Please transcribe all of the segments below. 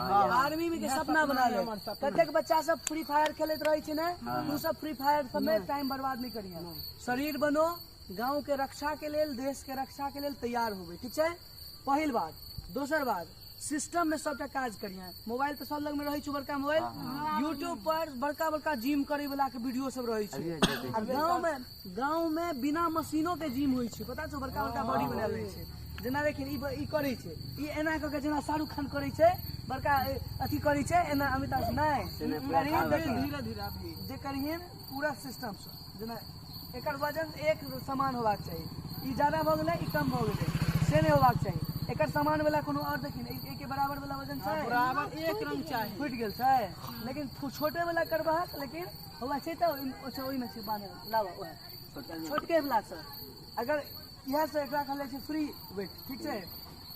Army में के सपना बना ले। कतेक बच्चा सब फ्री फायर खेलैत रहै छै ने, तू सब फ्री फायर सब में टाइम बर्बाद नहीं करिहे। शरीर बनो, गांव के रक्षा के लेल, देश के रक्षा के लेल तैयार होबै, ठीक छै? पहिल बात। दोसर बात, सिस्टम में सबटा काज करिहे। मोबाइल तऽ सब लग में रहै छै, बड़का मोबाइल, यूट्यूब पर बड़का बड़का जिम करे वाला के वीडियो सब रहै छै। आ गांव में बिना मशीनो के जिम होइ छै, पता छौ? बड़का बड़का बॉडी बनायल रहै छै। जेना देखिन ई करै छै, ई एना कऽ के जेना शाहरुख खान करै छै, बड़का अथी करै छै एना, अमिताभ नहि, धीरे धीरे जे करिहेन पूरा सिस्टम से। जेना एकर वजन एक समान होबाक चाही, ई ज्यादा भऽ गेलै, ई कम भऽ गेलै, से नहि होबाक चाही। एकर समान वाला कोनो और देखिन, एके बराबर वाला वजन छै, बराबर एक रंग चाही, फुटि गेल छै। लेकिन छोटे वाला करबहक, लेकिन होबाक छै तऽ अच्छा ओहिमे छै बान्हल, लाबऽ ओएह छोटके वाला से। अगर इएह से एकरा कहल जाइ छै फ्री वेट, ठीक छै?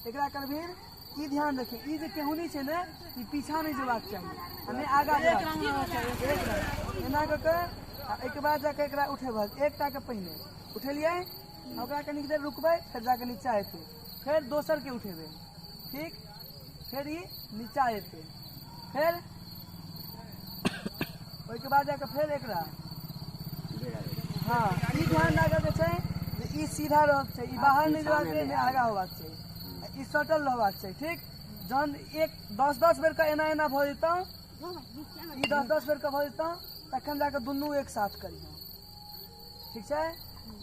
एकरा करबिन, ई ध्यान रखी, ई जे केहुनी छै ने, ई पीछा नहि जेबाक चाही आ नहि आगा जेबाक चाही, एक रंग एना कऽ के। आ एहिके बाद जाके एकरा उठेबहक, एकटा के पहिने उठेलियै, ओकरा कनिक देर रुकबै, फेर जाके नीचा एतै, फेर दोसर के उठेबै, ठीक? फेर ई नीचा एतै, फेर ओहिके बाद जाके फेर एकरा। हाँ, ई ध्यान राखऽ के छै जे ई सीधा रहक छै, ई बाहर नहि जेबाक छै, नहि आगा होबाक छै, ई सटल रहबाक छै, ठीक? जहन एक 10-10 बेर के एना एना भऽ जेतौ, ई 10-10 बेर के भऽ जेतौ, तखन जाके दुनू एक साथ करिहे, ठीक छै?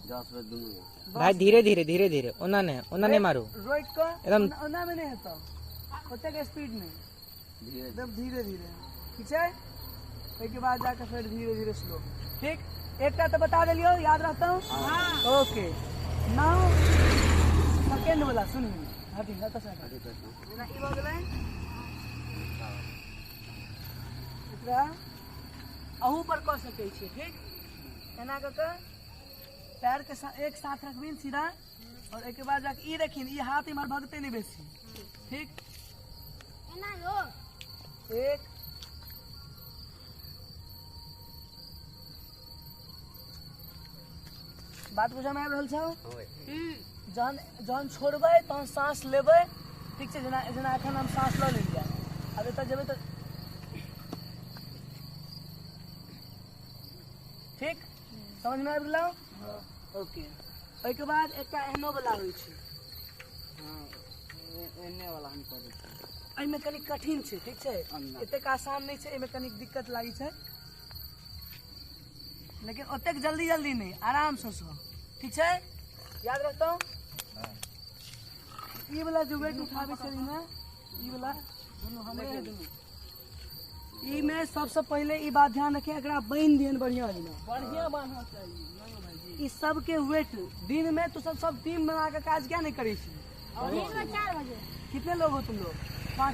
10 बेर दुनू भाई, धीरे धीरे धीरे धीरे, ओना नहि, ओना नहि मारू, रोकि कऽ एकदम। ओना मे नहि हेतौ, ओतेक स्पीड नहि, धीरे एकदम धीरे धीरे, ठीक छै? ओहिके बाद जाके फेर धीरे धीरे स्लो, ठीक? एकटा तऽ बता देलियौ, याद रहतौ? ओके, नाउ सेकेंड वाला सुनही। हटी हट से हट। जेना ई भऽ गेलै, एकरा अहू पर कऽ सकै छियै, ठीक? एना कऽ के पैर के एक साथ रखबिन सीधा, और एहिके बाद जाके ई रखिन, ई हाथ इम्हर भगतै नहि बेसी, ठीक? एक बात बुझऽ मे आबि रहल छौ? जहन जहन छोड़बै तहन साँस लेबै, ठीक छै? जेना जेना एखन हम साँस लऽ लेलियै, आब एतऽ जेबै तऽ ठीक। समझमे आबि गेलौ? ओके, ओहिके बाद एकटा एहनो वाला होइ छै। एने वाला हम करै छी। एहिमे कनि कठिन छै, ठीक छै? एतेक आसान नहि छै, एहिमे कनि दिक्कत लागै छै, लेकिन ओतेक जल्दी जल्दी नहि, आरामसँ सब, ठीक छै? याद रखतौ? ई वाला जे वेट उठाबै छै ने, ई वाला, ई में सबसे पहिले ई बात ध्यान रखिए, एकरा बान्हि दियन बढ़िया जेना, बढ़िया बान्हना चाहिए भाईजी ई सबके वेट। दिन में तो सब सब टीम बना के काज क्या नहीं करै छी? 4 बजे कितने लोग हो तुम लोग? 5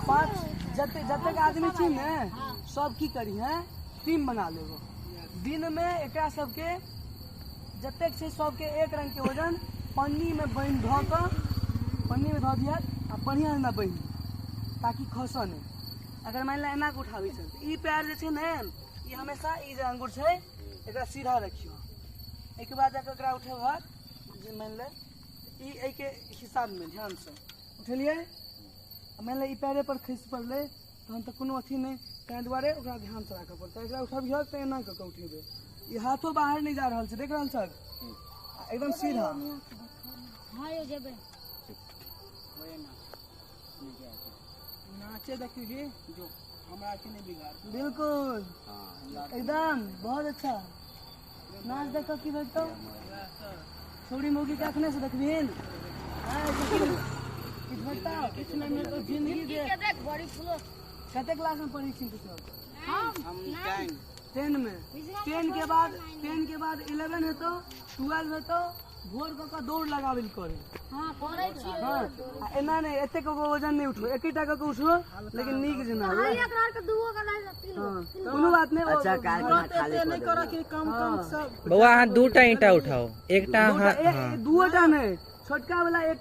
5, जते जतेक आदमी छी ने, सब की करी है, टीम बना लेबो। दिन में एकरा सबके जतेक छै सबके एक रंग के वजन पन्नी में बान्हि धऽ कऽ, पन्नी में धऽ दिहक आ बढ़िया जेना बान्हि, ताकि खसऽ नहि। अगर मानि लिअ एना कऽ उठाबै छै तऽ ई पैर जे छै ने, ई हमेशा ई जे अंगूर छै एकरा सीधा रखियौ। एहिके बाद जाकऽ एकरा उठेबहक, जे मानि ले ई एहिके हिसाबमे ध्यानसँ उठेलियै, मानि ले ई पैरे पर खसि पड़लै तहन तऽ कोनो अथी नहि, ताहि दुआरे ओकरा ध्यानसँ राखऽ पड़तै। एकरा उठबिहक तऽ एना कऽ कऽ उठेबै, ई हाथो बाहर नहि जा रहल छै, देख रहल छहक? एकदम सीधा। हाँ यो जेबै नाचे देखिए जो हमरा के नहीं बिगाड़। बिल्कुल, एकदम बहुत अच्छा नाच। देखो की भेटतौ, छौड़ी मौगी के अखने से देखबिहिन? किछु भेटतौ? किछु नहीं, तो जिंदगी दे। देख बड़ी फुलो। कते क्लास में पढ़ै छी तू सब? हम 10। 10 में। 10 के बाद 11 हेतौ, 12 हेतौ, भोर कऽ कऽ दौड़ लगाबै लए करे। हाँ, करै छी। हाँ, आ एना नहि, एतेक कऽ वजन नहि उठो, एकेटा कऽ के उठो, लेकिन नीक जेना। एक रात के दूगो के नहीं, तीन हाँ, कोनो बात नहि। अच्छा, काल्हि तुरंत एते नहीं करऽ कि कम कम सब। बौआ, अहाँ दूटा ईंटा उठाओ, एकटा अहाँ। दूटा नहि, छोटका वाला एक।